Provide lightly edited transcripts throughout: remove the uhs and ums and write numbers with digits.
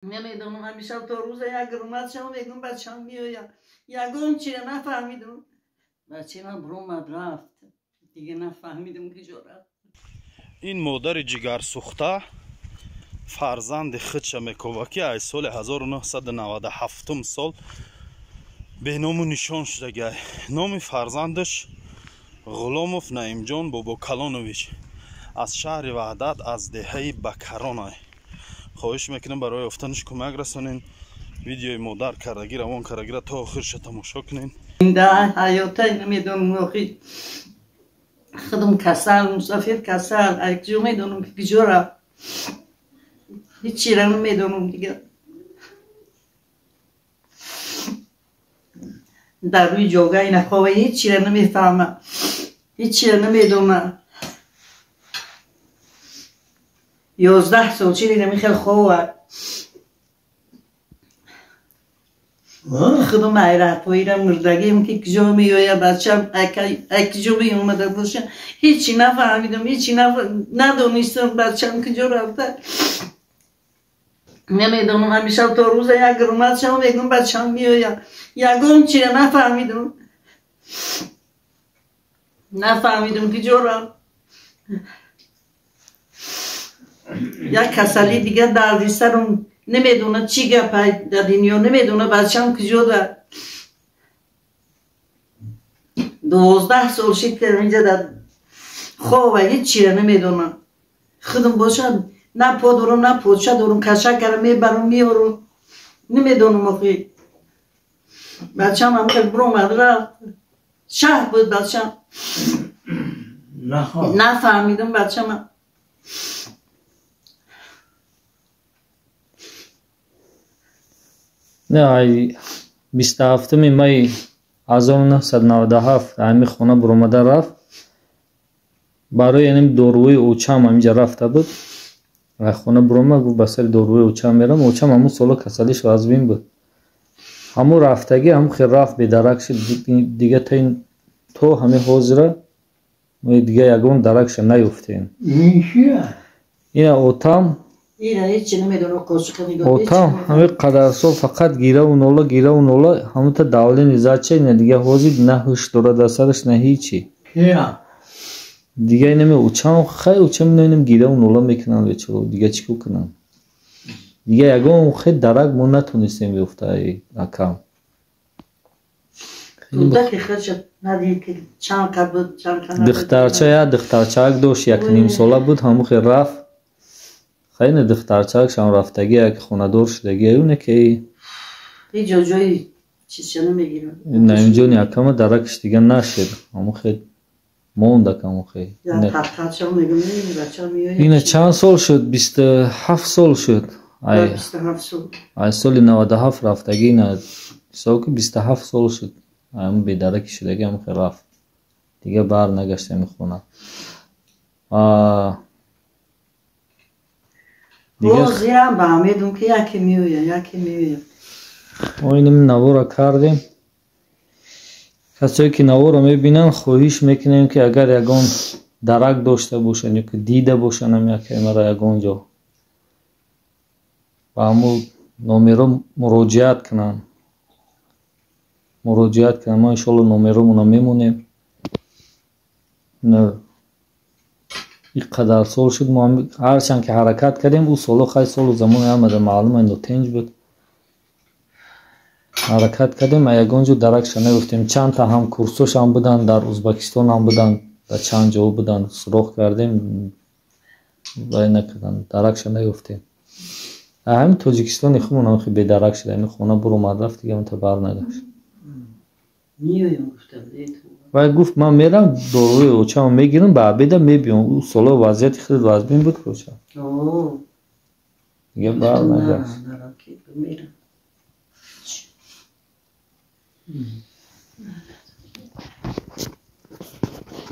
Намедонам, ҳамеша то рӯза як рӯмад шава мегӯм бачам меояд. Ягон чиро нафаҳмидам. Бачаам ромад рафт. Дига нафаҳмидам куҷо рафт. Ин модари ҷигарсӯхта фарзанди худша мекова, ки аз соли 1997 сол беному нишон шудагай. Номи фарзандаш Ғуломов Наимҷон Бобокалонович аз шаҳри Ваҳдат, аз деҳаи Бакаронай. Хоҳиш мекунам барои ёфтанаш кӯмак расонен. Видеои модар кардагӣ равон кардагиро то охирша тамошо кунен. Ҳаёта намедонам охи. Худам касал, мусофир касал, куҷо медонам ки куҷо рафт. Ҳеччиро намедонам дига. Дар рӯи ҷогаи нахова ҳеччиро намефаҳмам, ҳеччиро намедонам. 11 сол чи дидам хел хова. Худам айратпоира мурдагим ки куҷо меояд бачам, куҷо меомада боша. Ҳечи нафаҳмидам, ҳечи надонистам бачам куҷо рафта. Намедонам, ҳамеша то рӯза як рӯмад шава мегӯм бачам меояд. Ягон чиро нафаҳмидам. Нафаҳмидам куҷо рафт. Як касалӣ дига дарди сарам намедонам чӣ гап дар дунё, намедонам бачам куҷо рафт. 12 сол шид ки инҷа дар хова ҳеччиро намедонам. Худам бошад на по дорам, на поча дорам, каша кардам мебарам меорам. Намедонам охи. Бачам ҳам хел биромад рафт. Шаҳр буд бачам. Нафаҳмидам бачама. Не, ай 27 май 1997 ҳамин хона буромада рафт. Барои яним доруи очам ҳаминҷа рафта буд. Ай хона буромад, гуфт ба сари доруи очам мерам. Очам ҳамун сола касалиш вазбин буд. Ҳамун рафтагӣ ҳамун хел рафт, бедарак шуд. Дига то ҳамин ҳозира мо дига ягон даракша наёфтем. Ина отам отам ҳамин қадар сол фақат гираву нола, гираву нола, ҳамунта давлени зача, ина дига ҳозир на ҳуш дорад дар сараш, на ҳичи. Дига инаме очам, хай очам инам гираву нола мекунам бечора, дига чӣ кор кунам? Дига ягон хел дарак мо натонистем ёфта акам. Духтарча як духтарчаак дошт, якним сола буд, ҳамун хел рафт. Хайне духтарчаакшам рафтагӣ, як хонадор шудагӣ, юне ки Наимҷони акама даракш дига нашед, ҳамун хел монд акамун хел. Ина чанд сол шуд? 27 сол шуд. Ай соли 97 рафтагӣ, ина ҳисоб ки 27 сол шуд. Ҳамун бедараки шудагӣ ҳамун хел рафт. Дига бар нагашт ҳамин хона. Ҳозирам ба умедам ки яке меояд, яке меояд. Мо инам навора кардем. Касое ки наворо мебинанд, хоҳиш мекунем ки агар ягон дарак дошта бошанд ё ки дида бошанд ҳам яке маро ягон ҷо ба ҳамун номеро муроҷиат кунанд. Муроҷиат кунанд. Мо иншоалло номеромонро мемонем. Ин қадар сол шуд, мо ҳарчанд ки ҳаракат кардем, ӯ соло хай солу замони ҳамада маълум нотинҷ буд. Ҳаракат кардем, а ягон ҷо даракша наёфтем. Чандта ҳам курсошам буданд, дар Ӯзбекистон ҳам буданд, дар чанд ҷо буданд, суроғ кардем, вай накарданд, даракша наёфтем. Ҳамин Тоҷикистони худмон ҳам хеле бедарак шуда, ин хона буромад рафт, дига онта бар нагашт. Вай гуфт ман мерам доруи очамо мегирам, ба обеда мебиём. Ӯ соло вазъияти хеле вазбин буд ки оча. Дига бар нагашт.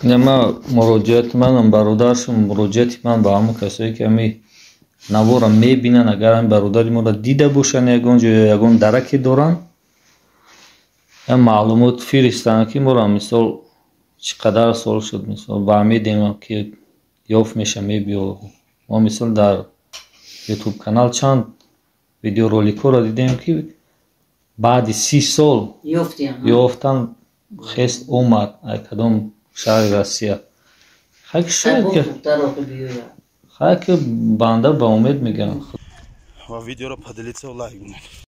Ина ма муроҷиати манам бародаршум, муроҷиати ман ба ҳамон касое ки ҳами навора мебинанд, агар ҳами бародари моро дида бошанд ягон ҷо ё ягон дараке доранд, як маълумот фиристанд ки моро мисол чӣ қадар сол шуд, мисол ба умедем ки ёфт меша мебиё. Мо мисол дар ютуб канал чанд Видеороликҳоро дидем, ки баъди 30 сол ёфтан, хест омад ай кадом шаҳри Россия. Хай, шояд ки, хай ки банда ба умед мегӯям. Ва видеоро поделиться, лайк кунед.